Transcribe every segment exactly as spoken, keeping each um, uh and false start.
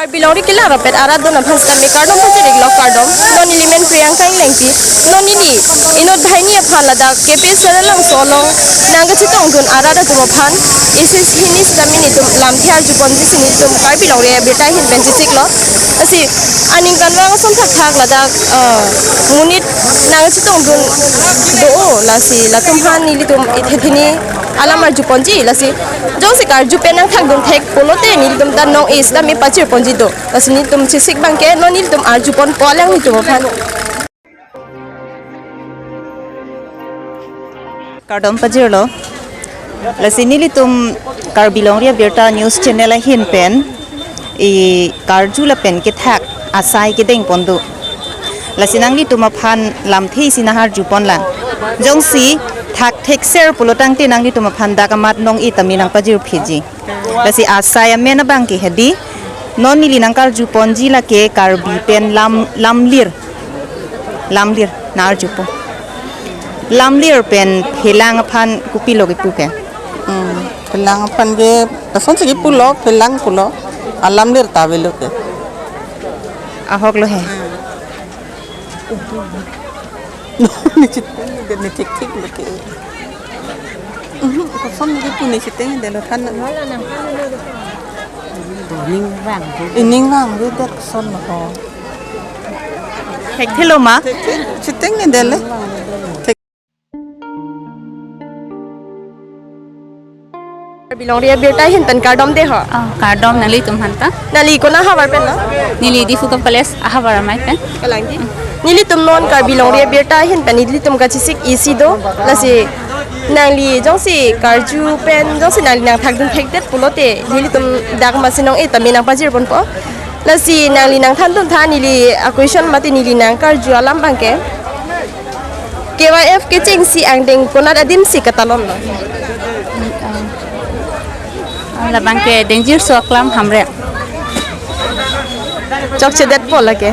Bilongri kelang rapet arat dun aphan sitame kardom pajir-iklo, kardom. Non nelimen Priyanka Englengpi. Non neli inut banghini aphan ladak K P S C Ralangso along nangkachetongdun arat atum aphan isi hini sitame nelitum lamthe arjuponji si nelitum Karbi Longri Abirta ahin pen chesiklo. Lasi aningkanvang ason thakthak ladak, eh, monit nangchetongdun do-o, lasi latum aphan nelitum ithe hini alam arjuponji, lasi jongsi karju pen nangthakdun thek pulote nelitum ta nong-e sitame pajirponji do. Lasi nelitum chesik abangke non nelitum arjuponpo alanglitum aphan. Kardom pajirlo. Lasi nelitum Karbi Longri Abirta News Channel ahin pen i karju lapen kethak asai kedengpon do. Lasi nanglitum aphan lamthe isi nang-arjuponlang. Jongsi thakthek ser pulo tangte nanglitum aphan dak amat nong-e tame nangpajirphitji. Lasi asai amen abangke hedi, non neli nangkarjuponji lake Karbi pen lam, lamlir. Lamlir nang-arjupo. Lamlir pen phelang aphan kopilo kipu ke? Hmm, phelang aphan ke, kosonsi kipulo, phelang pulo. Alamlir ta avelo ke. Ahoklo he. Neli chit, neli thik thik lo ke. Mhm, koson kipu neli chiteng-edetlo than. Ining vang. Ining vangvedet koson ho. Thekthelo ma? Chiteng-edetlo. Karbi Longri Abirta ahin pen kardom de ho. Ah, kardom nanglitum aphanta. Nangli konat ahavar penlo? Neli Diphu College ahavar amei pen. Kalangdi. Nelitum non Karbi Longri Abirta ahin pen nelitum kachesik isi do. Lasi nangli jongsi karju pen jongsi nangli nangthakdun thekdet pulote nelitum dak amatsi nong-e tame nangpajirponpo. Lasi nangli nangthandun tha, neli a-question mate neli nangkarju alam abangke, K Y F kechengsi angdeng konat adimsi katalonlo? Labangke Dengjirso Aklam Hamren. Chokchedetpo lake.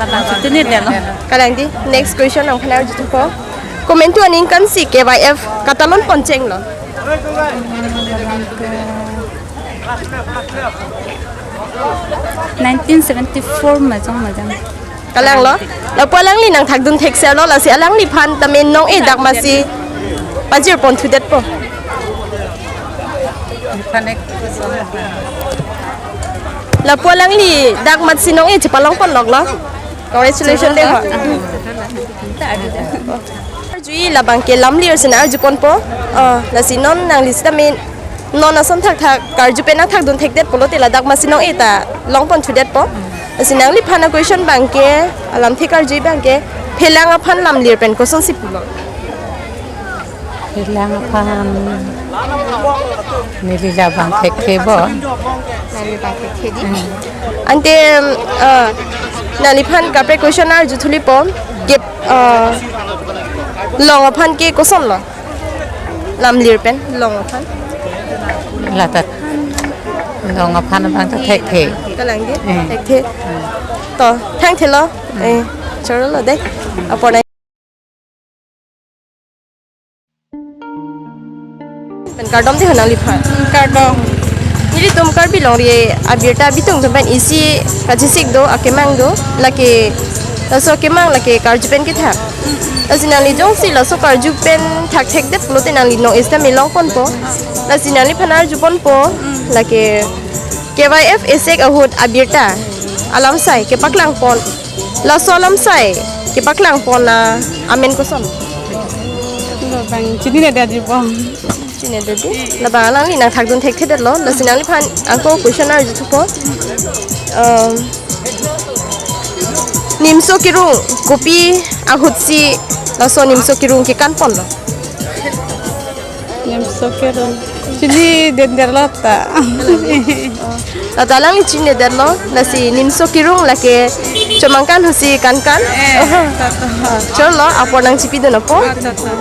Labang chitini detlo. Kalangdi, next question nangphan arjuthupo. Komantu aningkansi K Y F katalonpon chenglo? Nineteen seventy-four majong majong. Kalanglo. Lapu alangli nangthakdun thekserlo, lasi alangliphan tame nong-e dak amatsi pajirponthudetpo. Lapu alangli dak amatsi nong-e chepalongponloklo. Congratulations de ho. Arjui labangke lamlir si nang-arjuponpo. Ah, lasi non nangli sitame non ason thakthak karju pen nangthakdun thekdet pulote ladak amatsi nong-e ta longponthudetpo. Lasi nangliphan a-question abangke, alamthe karju abangke, phelang aphan lamlir pen kosonsi pulo? Phelang aphan neli labang thekthe bo. Nangli labang thekthe di. Hmm. Ante, ah, nangliphan kaprek question arjuthulipo. Ke, ah, long aphan ke kosonlo? Lamlir pen long aphan. Latat. Long aphan abang ta thekthe. Kalangdi. Hmm. Thekthe. To, thangthelo. Eh, chorolo de. Apor pen kardom de ho nangliphan. Kardom. Nelitum Karbi Longri Abirta bitung atum pen isi kachesik do, akemang do, lake laso akemang lake karju pen kethak. Lasi nangli jongsi laso karju pen thakthekdet pulote nangli nong-e sitame longponpo. Lasi nangliphan arjuponpo, lake K Y F esek ahut abirta alamsai kepaklangpon. Laso alamsai kepaklangpon a-amen koson? Labang chininedet di bong. Chininedet di. Labang alangli nangthakdun thekthedetlo. Lasi nangliphan ako question arjuthupo. Um, Nimso Kirung kopi ahutsi laso Nimso Kirung kekanponlo? Nimso Kirung. Chininedet lo ta. Lata alangli chinidetlo, lasi Nimso Kirung lake chomangkan ahutsi kankan. Eh, ta, ta. Ah, chorolo, apor nangchipidun apot. Ah, ta, ta.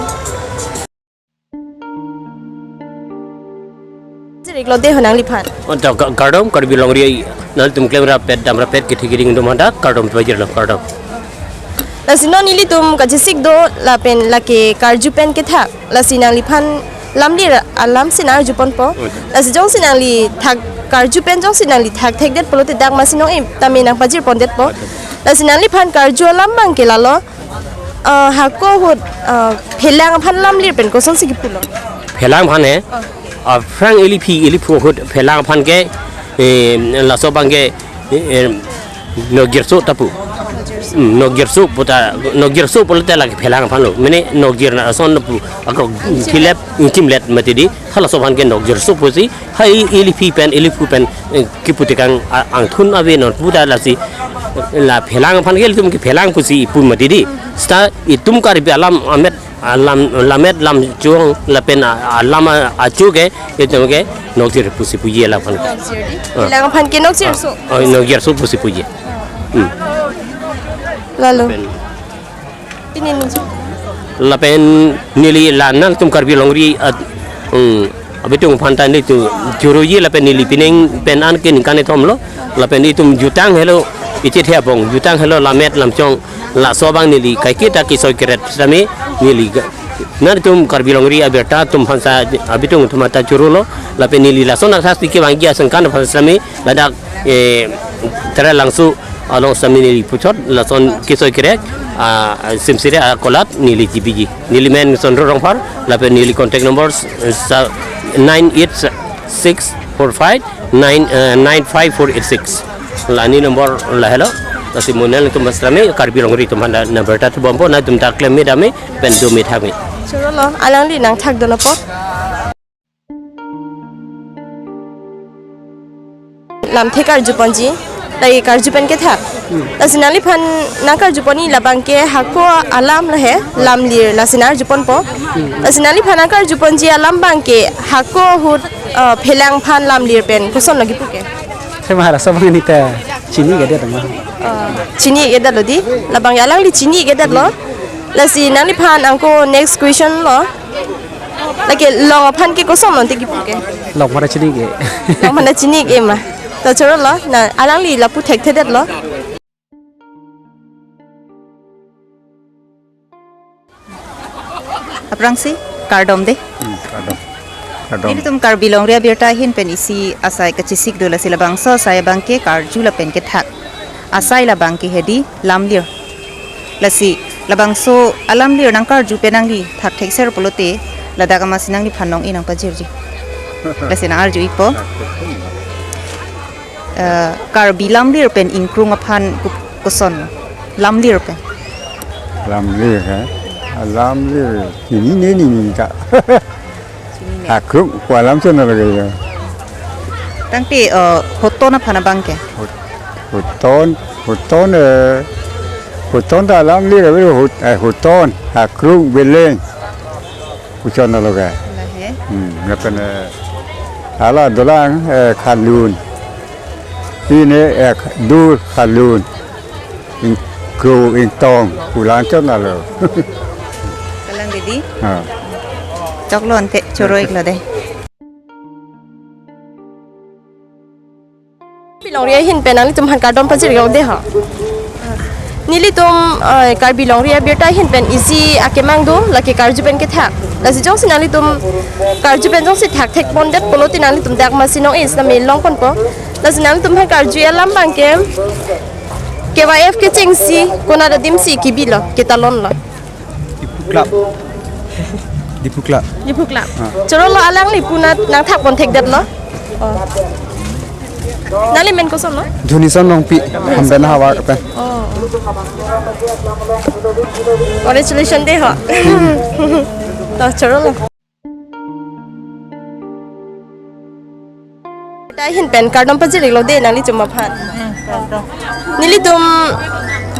Jiriklo de ho nangliphan. Oh, ta ka-, kardom, Karbi Longri, nangtum klem rapet, dam rapet, kithi kiring dum handa, kardom pajirlo, kardom. Lasi non nelitum kachesik do, lapen lake karju pen kethak, lasi nangliphan lamlir alam si nang-arju ponpo. Oi. Lasi jongsi nangli thak karju pen jongsi nangli thakthek det pulote dak masi nong-e tame nangpajir pon detpo. Oi. Lasi nangliphan karju alam abangke lalo. Ah, hako ahut, ah, phelang aphan lamlir pen kosonsi kipulo? Phelang aphan he. Oh. Aphrang iliphi iliphu ahut phelang aphan ke, eh, laso abangke, eh, eh, nokgirso ta pu. Hmm, nokgirso pu ta, nokgirso pulote lake phelang aphan lo. Mene nokgir na ason pu. Ako philep, kimlet mati di. Halaso aphan ke nokgirso pusi. Hai iliphi pen, iliphu pen, eh, kipu tekang a-, angthun ave non pu ta lasi. La phelang aphan ke ilitum ke phelang pusi pu mati di. Seta itum Karbi alam amet, alam, lammet lamchong lapen a-, alam a-, achu ke, itum ke nokgir pusi puji laphan. Nokgir di. Ah. Phelang aphan ke nokgirso. Ah, oh, nokgirso pusi puji. Hmm. Lalo. Pen. Pini nungso. Lapen neli la nangtum Karbi Longri at, hmm, abitung aphan ta nelitum churuji lapen neli pining pen an ke ningkan kethom lo. Lapen itum jutang helo, ichit he abong, jutang helo lammet lamchong, laso abang neli kaiketa kesoi keret sitame neli ga-, nangtum Karbi Longri abirta atum aphan sa abitung atum ta churu lo, lapen neli lason aksasti kevangji asengkan aphan sitame ladak, eh, Teralangso along sitame neli puchot lason kesoi keret, ah, simsire akolat neli chibiji. Neli men Sondro Rongphar, lapen neli contact number, eh, sa-, nine eight six four five nine, eh, nine five four eight six. La neli number lahelo, lasi mo nangtum sitame Karbi Longri atum aphan number ta thubompo, nangtum ta klem me dam me, pen do me thak me. Choro lo, alangli nangthak dun apot. Lamthe karju ponji, lake karju pen kethak. Hmm. Lasi nangliphan nangkarju pon-i labangke hako alam lahe, lamlir lasi nang-arju ponpo. Hmm. Lasi nangliphan nangkarju ponji alam abangke hako ahut, eh, phelang aphan lamlir pen koson lagi puke. Sema halaso abang neli ta chini-ik-edet ma. Eh, chini-ik-edet lo di, labang alangli chini-ik-edet lo. Lasi nangliphan angko next question lo. Lake long aphan ke koson non te kipu ke? Long mana chini-ik-e. Long mana chini-ik-e ma. To choro lo, na alangli lapu thekthedet lo. Aphrangsi, kardom de. Hmm, kardom. Kardom. Nelitum Karbi Longri abirta ahin pen isi asai kachesik do, lasi labangso asai abangke karju lapen kethak. Asai labangke hedi lamlir. Lasi labangso alamlir nangkarju pen nangli thakthek ser pulote ladak amatsi nangliphan nong-e nangpajirji. Lasi nang-arju-ikpo. Eh, Karbi lamlir pen ingkrung aphan ku-, koson? Lamlir pen. Lamlir, eh? Lamlir. Chinine, nini ta. Chinine. Hakrung pu alam chon lo ke ya. Tangte, eh, hoton aphan abangke? Hot-, hoton, hoton, eh, hoton ta lamlir, eh, hot-, eh, hoton, hakrung, beleng. Pu chon lo ke. Lahe. Hmm, lapen, eh, hala dolang, eh, khalun. Pine, eh, dur khalun. Ingkro, ingtong, pu lang chon lo. Kalang didi? Ha. Choklo ante, choro-iklo de. Karbi Longri ahin pen nanglitum aphan kardom pajir-iklo de ho. Nelitum, eh, Karbi Longri abirta ahin pen isi akemang do, lake karju pen kethak. Lasi jongsi nanglitum karju pen jongsi thakthek pondet pulote nanglitum dak amatsi nong-e sitame long ponpo. Lasi nanglitum aphan karju alam abangke K Y F kechengsi konat adimsi kibilo, ketalon lo? Diphu Club. Diphu Club. Diphu Club. Ah. Choro lo, alangli punat nangthak pon thekdet lo. Oh. Nangli men koson lo? Junison Rongpi, Hamben havar pen. Oh. Congratulations de ho. To choro lo. Ta ahin pen kardom pajir-iklo de nanglitum aphan. Hmm, kardom. Nelitum,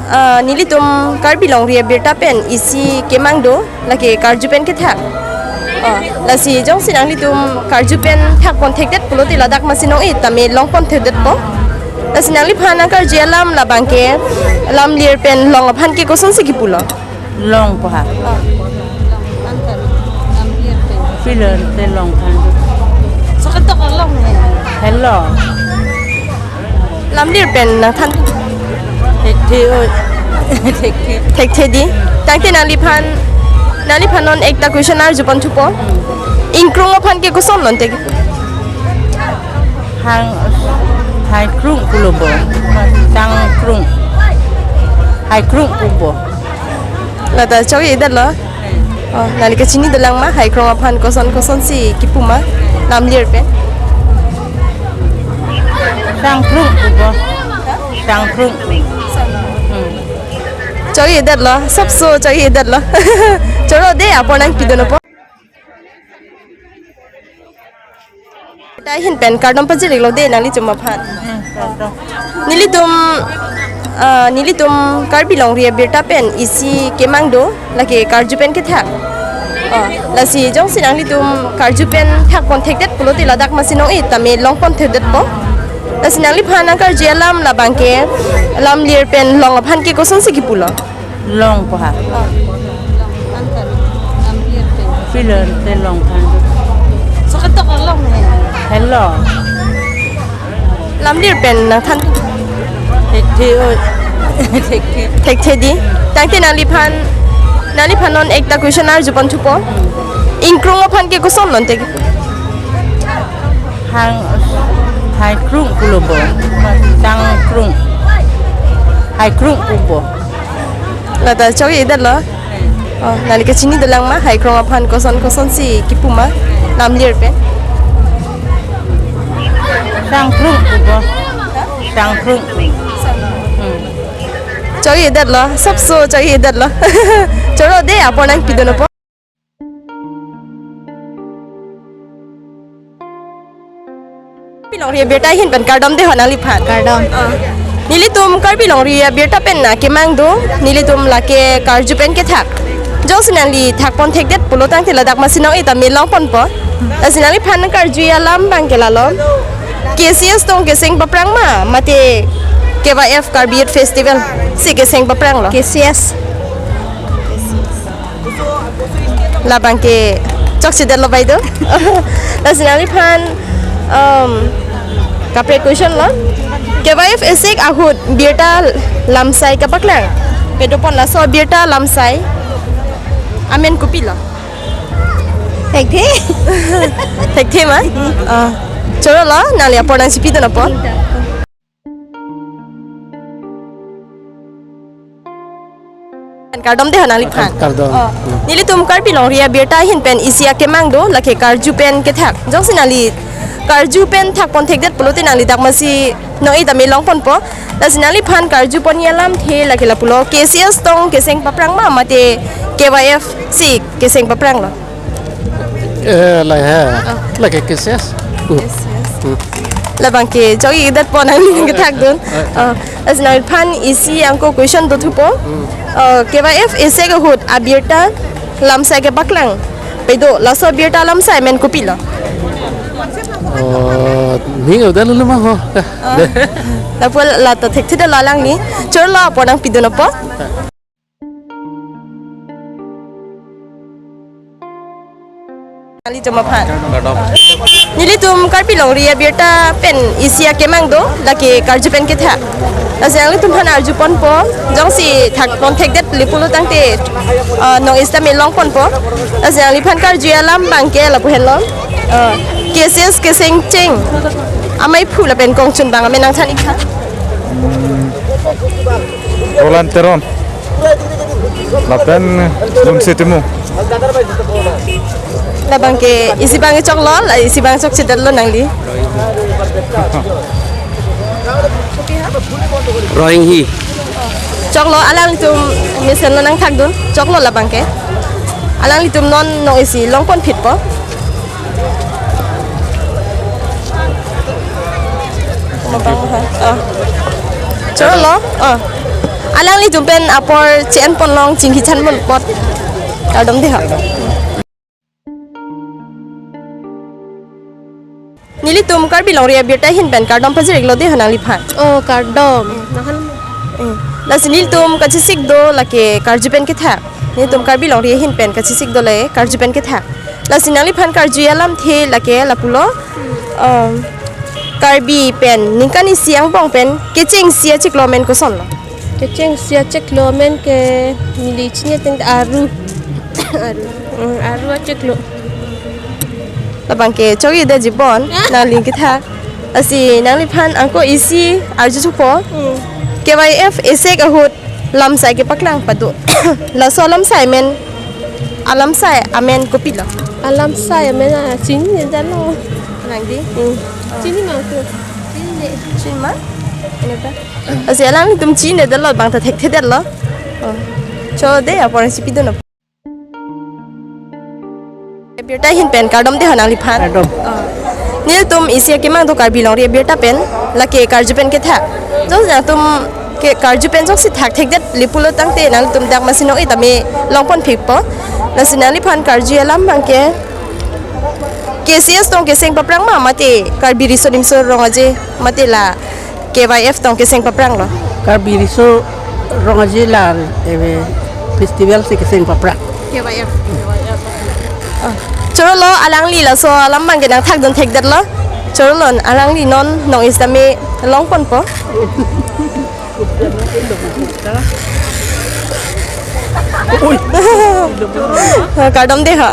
ah, nelitum Karbi Longri abirta pen isi kemang do, lake karju pen kethak. Oh, lasi jongsi nanglitum karju pen thak pon thekdet pulote ladak amatsi nong-e tame long pon thekdetpo. Lasi nangliphan nangkarju alam labangke lamlir pen long aphan ke kosonsi kipulo? Long pu ha. Pilon te long aphan. Sakatok long he. Hello. Lamlir pen nangthan. Thekthe oi. Thekthe. Thekthe di. Tangte nangliphan, nangliphan non ekta question arju pon thupo. Ingkrung aphan ke koson lonte? Hang, haikrung pulo bo. Sangkrung. Haikrung pubo. Lata chok-idetlo. Oh, nangli kachini dolang ma, haikrung aphan koson kosonsi kipu ma, lamlir pen? Sangkrung pubo. Sangkrung. Hmm. Chok-idetlo, sapso chok-idetlo. Choro de, apor nangpidun apot. Birta ahin pen kardom pajir-iklo de nanglitum aphan. Hmm, kardom. Nelitum, ah, nelitum Karbi Longri Abirta pen isi kemang do, lake karju pen kethak. Oh, lasi jongsi nanglitum karju pen thakpon thekdet pulote ladak masi nong-e tame longpon thekdetpo. Lasi nangliphan nangkarju alam labang ke lamlir pen long aphan ke kosonsi kipulo? Long po ha. Pilon te long kan. Soketok long he. Hello. Lamlir pen nangthan. Thekthe oi. Thekthe. Thekthe di. Tangte nangliphan, nangliphan non ekta question arjupon thupo. Ingkrung aphan ke koson lonte? Hang, haikrung pulo bo. Sangkrung. Haikrung pubo. Lata chok-idetlo. Oh, nangli kachini dolang ma, haikrung aphan koson kosonsi kipu ma, lamlir pen? Sangkrung pubo. Sangkrung. Hmm. Chok-idetlo, sapso chok-idetlo. Choro de, apor nangpidun apot. Karbi Longri Abirta ahin pen kardom de ho nangliphan. Kardom. Ah. Nelitum Karbi Longri Abirta pen na kemang do, nelitum lake karju pen kethak. Jongsi nangli thakpon thekdet pulo tangte ladak masi nong-e tame longponpo. Lasi nangliphan karju alam abang ke lalo. K C S tong keseng paprang ma, mate K Y F Karbi Youth Festival si keseng paprang lo? K C S. Labang ke chokchedetlo bai do. Lasi nangliphan, um, kaprek question lo. K Y F isi ahut birta lamsai kapaklang. Pedopon laso birta lamsai amen kopilo? Thekthe. Thekthe ma? Ah. Choro lo, nangli apor nangchipidun apot. Kardom de ho nangliphan. Kardom. Oh. Nelitum Karbi Longri Abirta ahin pen isi akemang do, lake karju pen kethak. Jongsi nangli karju pen thakpon thekdet pulote nangli dak masi nong-e tame longponpo. Lasi nangliphan karjupon alamthe lake lapulo, K C S tong keseng paprang ma, mate K Y F si keseng paprang lo? Eh, la he. Ah. Lake K C S. Hmm. K C S. Hmm. Labang ke chok-idetpo nangli kethakdun. Eh, eh. Ah, lasi nangliphan isi angko question dothupo. Hmm. Ah, K Y F isi ahut abirta lamsai kepaklang. Pedo, laso abirta lamsai amen kopilo? Oh, ning udah lulu mah ho. Ah. Lapu lata thekthedetlo alangli. Choro lo, apor nangpidun apot. Nanglitum aphan. Kardom. Nelitum Karbi Longri Abirta pen isi akemang do, lake karju pen kethak. Lasi nanglitum aphan arjuponpo, jongsi thakpon thekdet le pulo tangte, ah, nong-e sitame longponpo. Lasi nangliphan karju alam abang ke lapu henlo. Ah, K C S keseng cheng. Amei phu lapen kongchun abang amen nangthan-ik tha. Roland Teron. Lapen Lunse Timung. Labang ke isi abang choklo, la isi abang chokchedetlo nangli. Roing hi. Choklo, alanglitum mesenlo nangthakdun. Choklo labang ke. Alanglitum non nong-e si longpon phitpo. Mabang ha. Oh. Choro lo. Oh. Alanglitum pen apor che-enpon long, chingki chanpon apot. Kardom de ha. Nelitum Karbi Longri Abirta ahin pen kardom pajir-iklo de ho nangliphan. Oh, kardom. Hmm. Lasi nelitum kachesik do lake karju pen kethak. Nelitum Karbi Longri ahin pen kachesik do lake karju pen kethak. Lasi nangliphan karju alamthe lake lapulo, um, Karbi pen ningkan isi angbong pen kechengsi achiklo amen kosonlo? Kechengsi achiklo amen ke neli chini ateng aru. Aru. Hmm, aru achiklo. Labang ke chok-i det jibon, nangli kethak. Lasi nangliphan angko isi arju thupo. Hmm. K Y F esek ahut lamsai kepaklang pado. Laso lamsai amen, alamsai amen kopilo? Alamsai amen a chinine detlo. Nangdi? Hmm. Chini ma tu. Chini ma? Ano ta? Lasi alanglitum chinine detlo, bang ta thekthedetlo. Oh. Chode, apor si pidun. Birta ahin pen kardom dei ho nangliphan. Kardom. Oh. Nelitum isi akemang do Karbi Longri Abirta pen, lake karju pen kethak. Jongsi nangtum ke karju pen jongsi thakthekdet le pulo tangte nangtum dak masi nong-e tame longponphikpo. Lasi nangliphan karju alam abang ke K C S tong keseng paprang ma, mate Karbi Riso Nimso Rong Aje, mate la K Y F tong keseng papranglo? Karbi Riso Rong Aje la, eh, festival si keseng paprang. K Y F. Oh. Chorolo alangli laso alam abang ke nangthakdun thekdetlo. Chorolo alangli non nong-e sitame longponpo. Oi. Kardom dei ho.